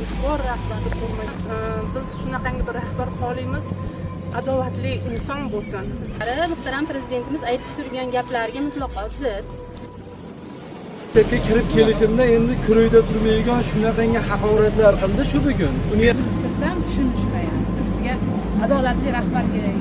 Zulmkor rahbarni ko'rmagan. Biz shunaqangi bir rahbar xohlaymiz, adolatli inson bo'lsin. Muhtaram prezidentimiz aytib turgan gaplarga mutlaqo zid. Maktabga kirib kelishimda endi kuruyda turmaydigan shunaqangi haqoratlar qildi shu bugun. Uni Tursam tushunishmayapti. Bizga adolatli rahbar kerak.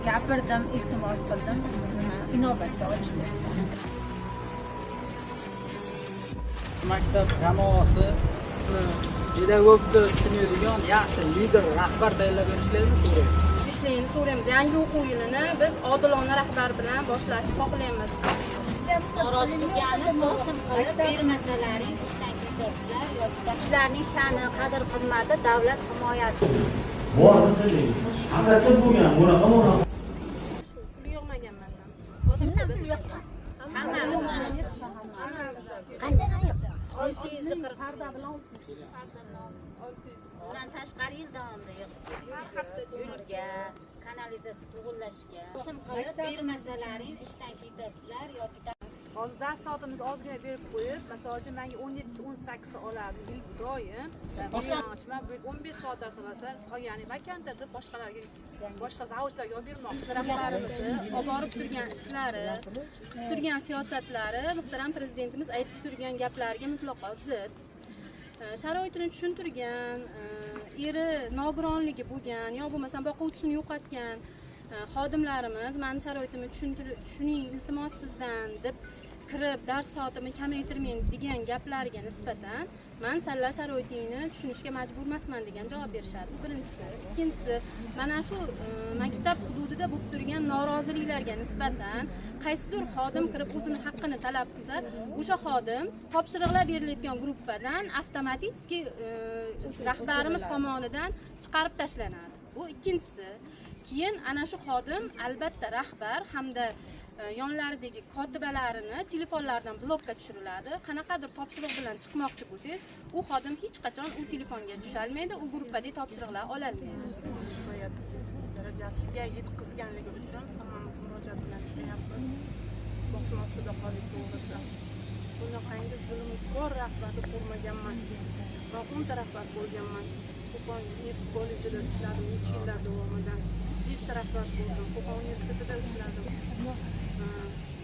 Gapirdim, iltimos qildim, inobatga olishmayapti. Maktab jamoasi pedagogni tushunadigan yaxshi lider, rahbar tayinlab berishlarini so'raymiz. Ishlayini so'raymiz. Yangi o'quv yilini biz odilona rahbar bilan boshlashni xohlaymiz. Norozi bo'lgani bosim qilib bermasalaring ishdan ketasizlar yoki shularning sha'ni, qadr qimmati davlat himoyasi. Haqiqatda bo'lgan bunaqa bunaqa. Shu pul yig'magan mandan. Pul yo'q. Hammamiz qanchadan yo'q? 540. Undan tashqari yil davomida yig'ib yo'lga, kanalizatsiya to'g'irlashga bosim qilib bermasalaring ishdan ketasizlar yoki Hozir dars soatimizni ozgina berib qo'yib, masalan uchun menga 17 18 ta olardim yil doim. Man bu yil 15 soat dars olasan, qolgani vakanta deb boshqalarga, boshqa zavodlarga olib bermoqchi. Rahbarimizni olib borib turgan ishlari, qilib turgan siyosatlari muhtaram prezidentimiz aytib turgan gaplarga mutlaqo zid. Sharoitini tushuntirgan, eri nogironligi bo'lgan yo bo'lmasam boquvchisini yo'qotgan xodimlarimiz mani sharoitimni tushuning iltimos sizdan deb kirib dars soatimni kamaytirmang degan gaplariga nisbatan man sanlar sharoitingni tushunishga majbur emasman degan javob berishadi. Bu birinchisi. Ikkinchisi, mana shu maktab hududida bo'lib turgan noroziliklarga nisbatan qaysidir xodim kirib o'zini haqqini talab qilsa, o'sha xodim topshiriqlar berilayotgan gruppadan avtomatik rahbarimiz tomonidan chiqarib tashlanadi. Bu ikkinchisi. Keyin ana shu xodim albatta rahbar hamda yonlaridagi kotibalarini telefonlaridan blokka tushiriladi. Qanaqadir topshiriq bilan chiqmoqchi bo'lsangiz, u xodim hech qachon u telefonga tushalmaydi, u gruppadagi topshiriqlar ololmaydi. Shikoyat darajasiga yetkazganligi uchun hammamiz murojaat bilan chiqyapmiz. Bosim ostida qoldik to'g'risi. Bunaqangi zulmkor rahbarni ko'rmaganman. Man 10 ta rahbar ko'rganman. Qo'qon neft kollejida ishladim necha yillar davomida. 5 ta rahbar ko'rdim. Qo'qon universitetida ishladim.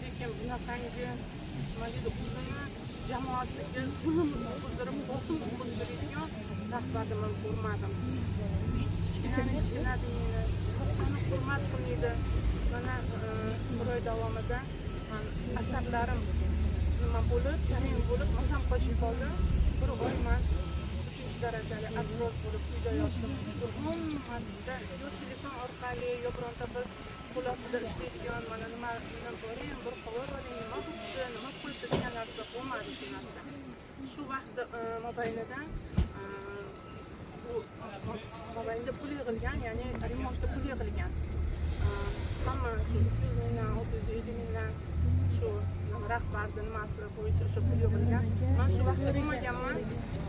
Lekin bunaqangi nima deydi, o'zini jamoasiga zulm o'tkazdirib, bosim o'tkazdiradigan rahbarni man ko'rmadim. Kichkinani kichkina deydi, kattani hurmat qilmaydi. Mana bir oy davomida man asablarim nima bo'lib, tayin bo'lib, mazam qochib qoldi. Bir oy man 3 darajali artroz bo'lib uyda yotdim. 10 marta yo telefon orqali, yo bironta bir qo'l ostida ishlaydigan mana nima boring, bir xabar oling, nima bo'libdi, nima qo'yibdi degan narsa bo'lmadi shu narsa. Shu vaqt mobaynida bu mobaynida pul yig'ilgan, ya'ni remontga pul yig'ilgan. Hamma shu 300 mingdan, 650 mingdan shu rahbarni nimasi bo'yicha o'sha pul yig'ilgan. Man shu vaqtda bo'lmaganman,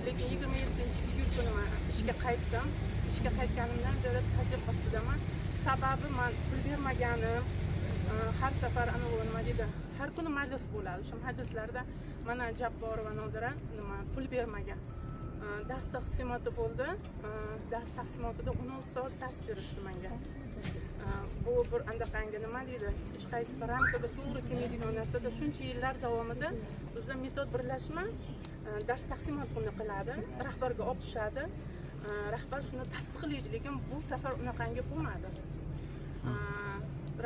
lekin 27-iyul kuni man ishga qaytdim. Ishga qaytganimdan beri tazyiq ostidaman. Sababi man pul bermaganim, har safar ana u nima deydi, har kuni majlis bo'ladi. O'sha majlislarda mana Jabborova Nodira nima pul bermagan. Dars taqsimoti bo'ldi. Dars taqsimotida 16 soat dars berishdi menga. Bu bir andaqangi nima deydi, hech qaysi bir ramkaga to'g'ri kelmaydigan narsada shuncha yillar davomida bizda metod birlashma dars taqsimotini qiladi, rahbarga olib tushadi. Rahbar shuni tasdiqlaydi, lekin bu safar unaqangi bo'lmadi.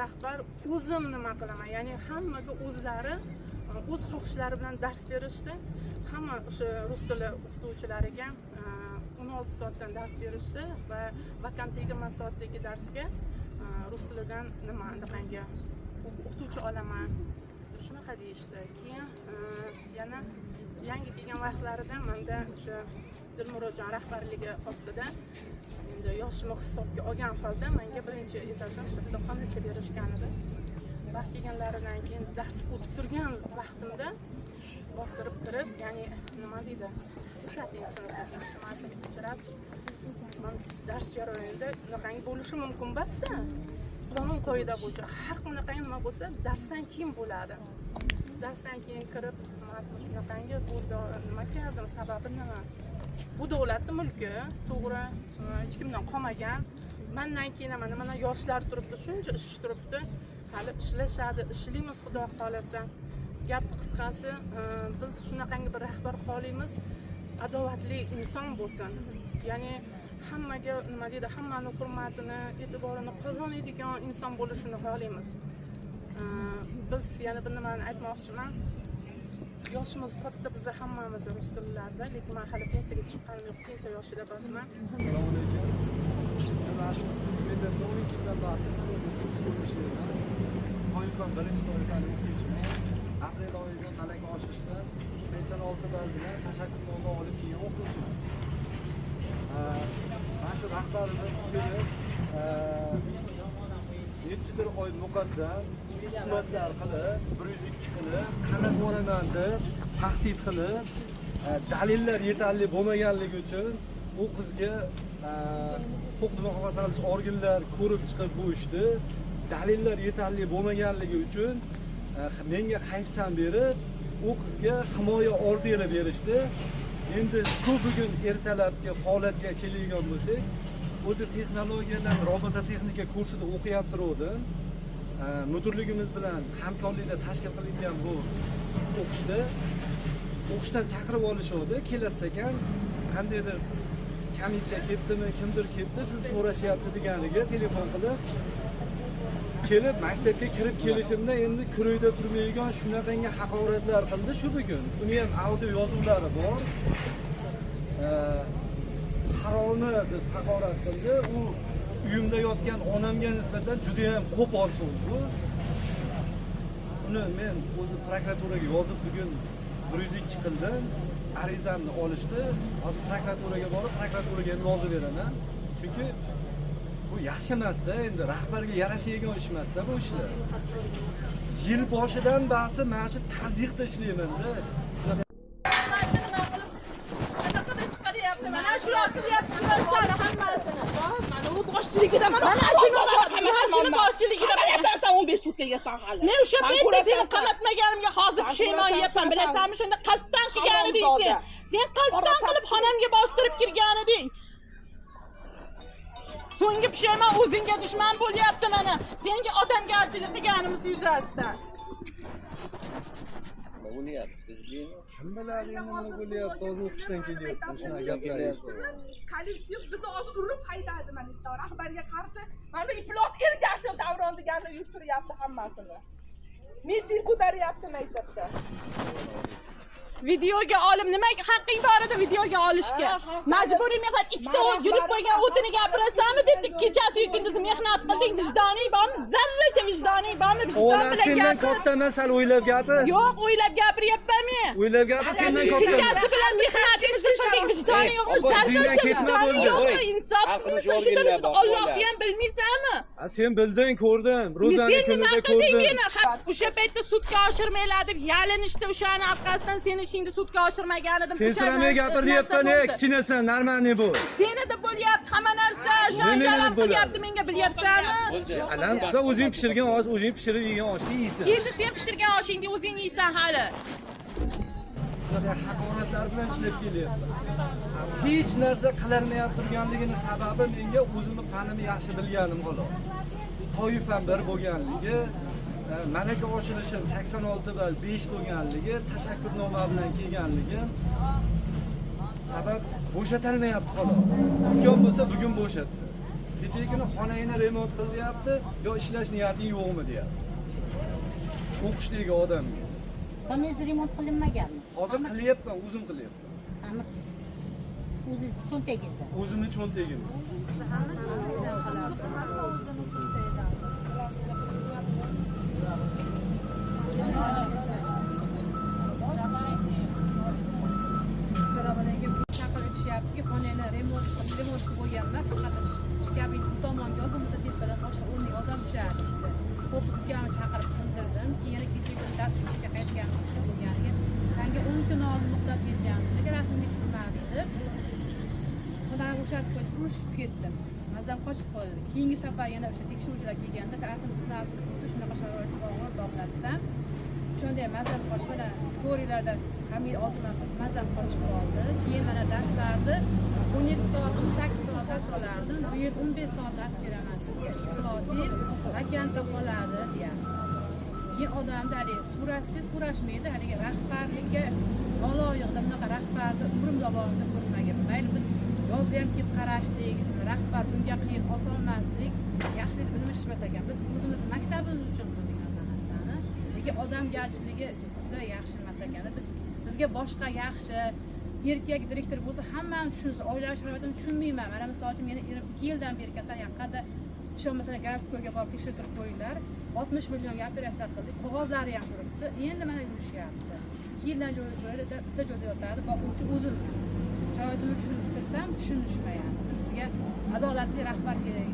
Rahbar o'zim nima qilaman, ya'ni hammaga o'zlari o'z xohishlari bilan dars berishdi. Hamma o'sha rus tili o'qituvchilariga 16 soatdan dars berishdi va vakant 20 soatdagi darsga rus tilidan nima anaqangi o'qituvchi olaman deb shunaqa deyishdi. Keyin yana yangi kelgan vaqtlarida menda o'sha Dilmurodjon rahbarligi ostida endi yoshimni hisobga olgan holda menga birinchi etajdan o'sha bitta xonacha berishgan edi. Vaqt kelganlaridan keyin dars o'tib turgan vaqtimda bostirib kirib, ya'ni nima deydi, ushlating sinfda eshitmadim, kechirasiz. Man dars jarayonida bunaqangi bo'lishi mumkin emas-da. Qonun qoida bo'yicha har qanaqangi nima bo'lsa darsdan keyin bo'ladi. Darsdan keyin kirib, nima hukumatni shunaqangi bu nima keldi, sababi nima? Bu davlatning mulki, to'g'ri, hech kimdan qolmagan. Mendan keyin mana yoshlar turibdi, shuncha ish turibdi. Hali ishlashadi, ishlaymiz Xudo xolasa. Gap qisqasi, biz shunaqangi bir rahbar xohlaymiz, adolatli inson bo'lsin. Ya'ni hammaga nima deydi, hammani hurmatini, e'tiborini qozonadigan inson bo'lishini xohlaymiz. Biz yana bir nimani aytmoqchiman. Yoshimiz katta, bizni hammamiz rus tillarida, lekin men hali pensiyaga chiqqanim yo'q, pensiya yoshida emasman. Assalomu alaykum. Men shu 30-metrda 12 yildan beri ishlayman. Toifam birinchi toifani o'qituvchiman. Aprel oyida malaka oshirishda 86 ball bilan tashakkurnoma olib kelgan o'qituvchiman. Mana shu rahbarimiz kelib, nechidir oy muqaddam xizmatlar qilib, 102 qilib, qanat boraman deb tahdid qilib, dalillar yetarli bo'lmaganligi uchun u qizga huquqni muhofaza qilish organlari ko'rib chiqib bu ishni dalillar yetarli bo'lmaganligi uchun menga hayfsan berib, u qizga himoya orderi berishdi. Endi shu bugun ertalabki holatga keladigan bo'lsak, o'zi texnologiyadan robototexnika kursida o'qiyapti turdim. Mudirligimiz bilan hamkorlikda tashkil qilingan bu o'qishda o'qishdan chaqirib olishuvdi. Kelasiz ekan, qandaydir komissiya ketdimi, kimdir ketdi, siz so'rashyapti deganiga telefon qilib kelib maktabga kirib kelishimda endi kuruyda turmaydigan shunaqangi haqoratlar qildi shu bugun. Uni ham audio yozuvlari bor. Haromi deb haqorat qildi. U uyimda yotgan onamga nisbatan juda ham qo'pol so'z bu. Uni men o'zi prokuraturaga yozib bugun 102 qildim. Arizamni olishdi. Hozir prokuraturaga borib, prokuraturaga ham yozib beraman. Chunki bu yaxshi emasda, endi rahbarga yarashadigan ish emasda bu ishlar. Yil boshidan ba'zi mana shu tazyiqda ishlayman-da. Mana shular qilyapti, shular hammasini. Mana u boshchiligida mana shuni boshchiligida bilasan, sen 15 sutka yesan hali. Men o'sha paytda seni qamatmaganimga hozir pushaymon yeyapman, bilasanmi? Shunda qasddan qilgan eding sen. Sen qasddan qilib xonamga bostirib kirgan eding. So'nggi pushaymon o'zingga dushman bo'lyapti mana. Senga odamgarchilik qilganimiz yuzasidan. Kim biladi endi nima bo'lyapti, hozir o'qishdan kelyapti, shunaqa gaplar eshityapman. Kollektiv bizni hozir urib haydadi mana bitta rahbarga qarshi. Mana bu iflos ergashiv Davron deganni uyushtiryapti hammasini. Miting ko'taryapti maktabda. Videoga olib, nima haqqing bor edi videoga olishga? Majburiy mehnat, ikkita yurib qo'ygan o'tini gapirasanmi deb kechasi kunduzi mehnat qilding, vijdoning bormi? Zarracha vijdoning bormi? Vijdon bilan sendan katta emas, hali o'ylab gapir. Yo'q, o'ylab gapiryapman men. O'ylab gapir, sendan katta. Kechasi bilan mehnatimizni qildik, vijdoning yo'qmi? Zarracha vijdoning yo'qmi? Insofsizmisan shu darajada? Allohni ham bilmaysanmi? Sen bilding, ko'rdim. Ro'zani kunida ko'rdim. O'sha paytda sudga oshirmanglar deb yalinishdi, o'shani orqasidan seni ishingni sudga oshirmagan edim. Sen siramay gapir deyapman, ey kichkinasan, normalniy bu. Seni deb bo'lyapti hamma narsa, o'shancha alam qilyapti menga, bilyapsanmi? Alam qilsa o'zing pishirgan osh, o'zing pishirib yegan oshni yeysan. Endi sen pishirgan oshingni o'zing yeysan hali. Shunaqa haqoratlar bilan ishlab kelyapti. Hech narsa qilinmayapti turganligini sababi menga o'zimni fanimni yaxshi bilganim xolos. Toifam bir bo'lganligi, malaka oshirishim 86 ball 5 bo'lganligi, tashakkurnoma bilan kelganligim sabab bo'shatilmayapti xolos. Imkon bo'lsa bugun bo'shatsin. Kechagi kuni xonangni remont qil deyapti, yo ishlash niyating yo'qmi deyapti. O'qishdagi odamga. Xonangiz remont qilinmaganmi? Hozir qilyapman, o'zim qilyapman. Amir o'zingiz cho'ntagingizda. O'zimni cho'ntagim. Hamma cho'ntagidan qiladi. Hamma o'zini cho'ntagidan. Assalomu alaykum. Chaqirib tushyaptiki, xonani remont qilib qo'yganman, faqat shkafning bu tomonga bo'lmasa tepadan boshqa o'rniga odam tushardi işte. Qo'rqib ukamni chaqirib qildirdim. Keyin yana kecha kuni dars ishga qaytgan bo'lganiga senga 10 kun oldin muxtab ketgan. Nega rasmga chizmading deb. Xonani bo'shatib qo'yib urushib ketdim. Mazam qochib qoldi. Keyingi safar yana o'sha tekshiruvchilar kelganda rasm chizmabsiz turdi, shunaqa sharoit og'ir domla desam. O'shanda ham mazam qochib, mana skorilarda Hamma 6 marta mazam qochib qoldi. Keyin mana darslarni 17 soat, 18 soat dars olardim. Bu yil 15 soat dars beraman sizga. 2 soatingiz vakantda qoladi deyapti. Keyin odamda haligi so'rashsa so'rashmaydi, haligi rahbarlikka noloyiqda bunaqa rahbarni umrim davomida ko'rmaganman. Mayli biz yozda ham kelib qarashdik, rahbar bunga qiyin, oson emaslik, yaxshilik bilmishmas ekan. Biz o'zimiz maktabimiz uchun qildik hamma narsani. Lekin odamgarchiligi juda yaxshi emas ekan. Bizga boshqa yaxshi erkak direktor bo'lsa hammani tushunsa, oilaviy sharoitini tushunmayman. Mana misol uchun meni erim 2 yildan beri kasal, yaqinda ishonmasanglar городскойga borib tekshirtirib qo'yinglar. 60 millionga operatsiya qildik, qog'ozlari ham turibdi. Endi mana yurishyapti. 2 yildan joyda bitta joyda yotadi, boquvchi o'zim. Sharoitimni tushuntirsam tushunishmayapti. Bizga adolatli rahbar kerak.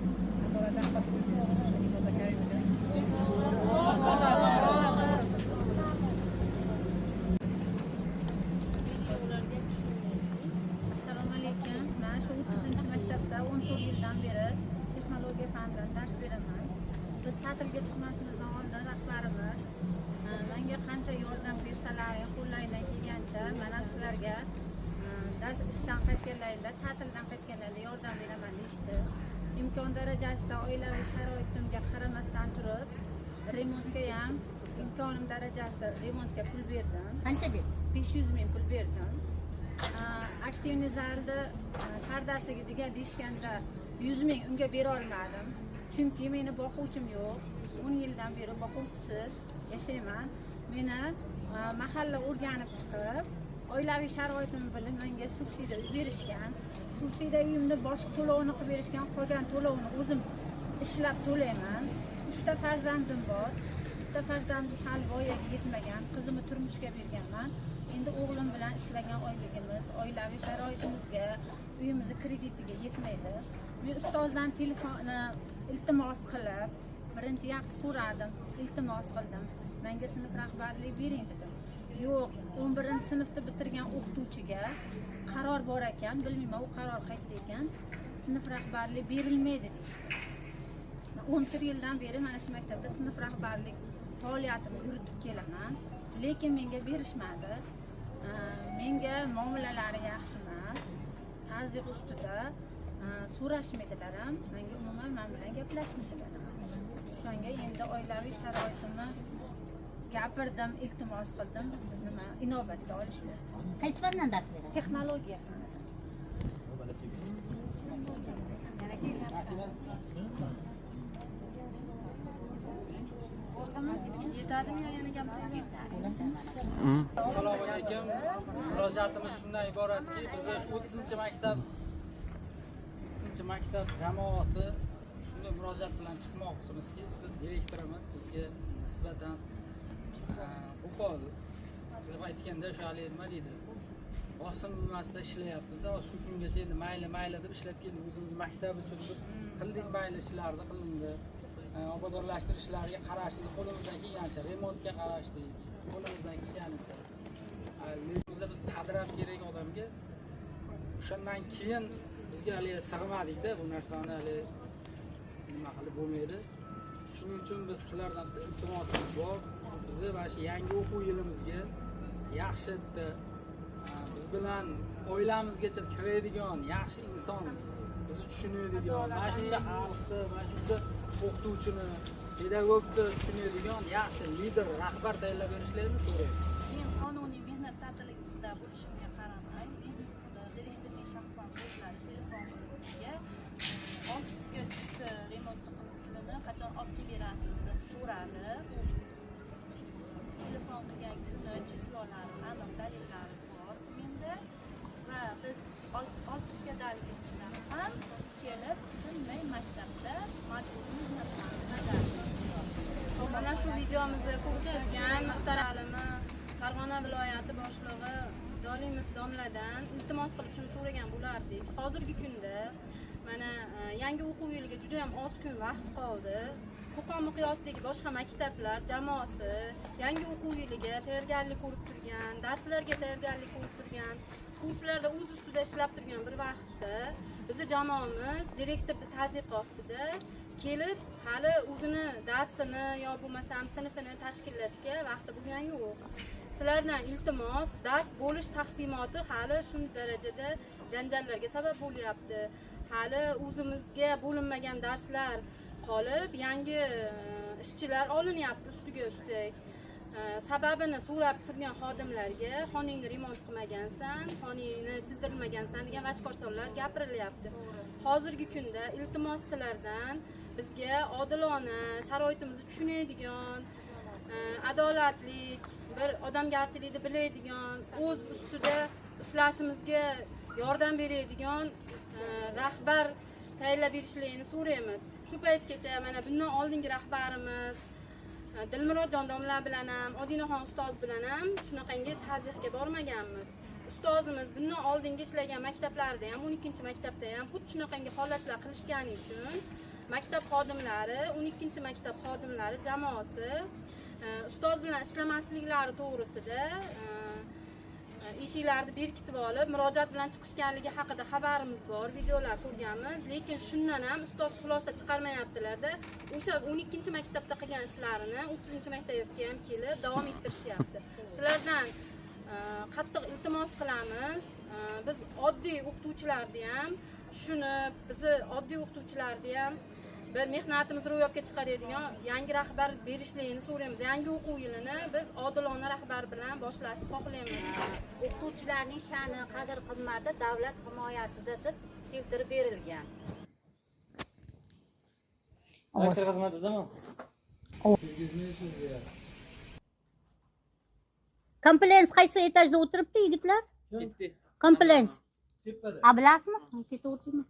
Adolatli rahbar qo'yib bersin. Ijoza Karimov. Assalomu alaykum. Men shu 30-maktabda 14 yildan beri texnologiya fanidan dars beraman. Biz ta'tilga chiqmasimizdan oldin rahbarimiz menga qancha yordam bersalar, qo'llaridan kelgancha men ham sizlarga dars ishdan qaytganlarida, ta'tildan qaytganlarida yordam beraman deyishdi. Imkon darajasida oilaviy sharoitimga qaramasdan turib, remontga ham imkonim darajasida remontga pul berdim. Qancha berdingiz? 500 ming pul berdim. Aktivniy zalda pardasiga degan deyishganda 100 ming unga bera olmadim. Chunki meni boquvchim yo'q. 10 yildan beri boquvchisiz yashayman. Meni mahalla o'rganib chiqib, oilaviy sharoitimni bilib menga subsidiya berishgan. Subsidiya uyimni boshqa to'lovini qilib berishgan, qolgan to'lovini o'zim ishlab to'layman. 3 ta farzandim bor. Bitta farzandim hali voyaga yetmagan, qizimni turmushga berganman. Endi o'g'lim bilan ishlagan oyligimiz oilaviy sharoitimizga, uyimizni kreditiga yetmaydi. Men ustozdan telefonni iltimos qilib, birinchi yaxshi so'radim, iltimos qildim. Menga sinf rahbarlik bering dedim. Yo'q, 11-sinfni bitirgan o'qituvchiga qaror bor ekan, bilmayman u qaror qayerda ekan, sinf rahbarlik berilmaydi deyishdi. 14 yildan beri mana shu maktabda sinf rahbarlik faoliyatimni yuritib kelaman, lekin menga berishmadi. Menga muomalalari yaxshi emas, tazyiq ustida so'rashmaydilar ham, menga umuman men bilan gaplashmaydilar ham. O'shanga endi oilaviy sharoitimni gapirdim, iltimos qildim, nima inobatga olishmadi. Qaysi fandan dars berasiz? Texnologiya fanidan. Yetadimi yo yana gapiraymi? Assalomu alaykum. Murojaatimiz shundan iboratki, biz 30-maktab 30-maktab jamoasi shunday murojaat bilan chiqmoqchimizki, bizni direktorimiz bizga nisbatan qo'pol deb aytganda o'sha hali nima deydi? Bosim nimasida ishlayapmiz-da, shu kungacha endi mayli mayli deb ishlab keldik. O'zimiz maktab uchun bir qildik, mayli ishlarni qilindi. Obodonlashtirish ishlariga qarashdik, qo'limizdan kelgancha, remontga qarashdik, qo'limizdan kelganicha. Bizda biz qadr ham kerak odamga. O'shandan keyin bizga hali sig'madikda, bu narsani hali nima qilib bo'lmaydi. Shuning uchun biz sizlardan iltimosimiz bor. Bizni mana shu yangi o'quv yilimizga yaxshi bitta biz bilan oilamizgacha kiradigan yaxshi inson, bizni tushunadigan, mana shuncha xalqni, mana shuncha o'qituvchini, pedagogni tushunadigan yaxshi lider, rahbar tayyorlab berishlarini so'raymiz. Men qonuniy mehnat ta'tilida bo'lishimga qaramay, men direktorning shaxsan o'zlari telefon qilib menga 6 ga tushdi remont pulini qachon olib kelib berasiz deb so'radi. Telefon qilgan kuni chislolari, aniq dalillari bor menda va biz 60 ga daligimizda ham kelib tinmay maktabda majburiy mehnatlarni bajardik. Mana shu videomizni ko'rib turgan muhtaram Farg'ona viloyati boshlig'i Dolimov domladan iltimos qilib shuni so'ragan bo'lardik. Hozirgi kunda mana yangi o'quv yiliga juda ham oz kun vaqt qoldi. Qo'qon miqyosidagi boshqa maktablar jamoasi yangi o'quv yiliga tayyorgarlik ko'rib turgan, darslarga tayyorgarlik ko'rib turgan, kurslarda o'z ustida ishlab turgan bir vaqtda bizni jamoamiz direktorning tazyiqi ostida kelib hali o'zini darsini yo bo'lmasam sinfini tashkillashga vaqti bo'lgani yo'q. Sizlardan iltimos, dars bo'lish taqsimoti hali shu darajada janjallarga sabab bo'lyapti. Hali o'zimizga bo'linmagan darslar qolib, yangi ishchilar olinyapti ustiga ustak. Sababini so'rab turgan xodimlarga xonangni remont qilmagansan, xonangni chizdirmagansan degan vachkorsonlar gapirilyapti. Hozirgi kunda iltimos sizlardan bizga odilona, sharoitimizni tushunadigan, adolatlik, bir odamgarchilikni biladigan, o'z ustida ishlashimizga yordam beradigan rahbar tayinlab berishlarini so'raymiz. Shu paytgacha mana bundan oldingi rahbarimiz Dilmurod Jondomlar bilan ham, Odinaxon ustoz bilan ham shunaqangi tazyiqga bormaganmiz. Ustozimiz bundan oldingi ishlagan maktablarda ham, 12-maktabda ham xuddi shunaqangi holatlar qilishgani uchun maktab xodimlari, 12-maktab xodimlari jamoasi ustoz bilan ishlamasliklari to'g'risida eshiklarni berkitib olib, murojaat bilan chiqishganligi haqida xabarimiz bor, videolar ko'rganmiz, lekin shundan ham ustoz xulosa chiqarmayaptilarda. O'sha 12-maktabda qilgan ishlarini 30-maktabga ham kelib davom ettirishyapti. Sizlardan qattiq iltimos qilamiz. Biz oddiy o'qituvchilarni ham tushunib, bizni oddiy o'qituvchilarni ham bir mehnatimiz ro'yobga chiqaradigan yangi rahbar berishligini so'raymiz. Yangi o'quv yilini biz odilona rahbar bilan boshlashni xohlaymiz. O'qituvchilarning sha'ni, qadr-qimmati davlat himoyasida deb keltirib berilgan. Elektr xizmatidami? Komplens qaysi etajda o'tiribdi yigitlar? Komplens. Tepada. A bilasizmi? Ketaversinmi?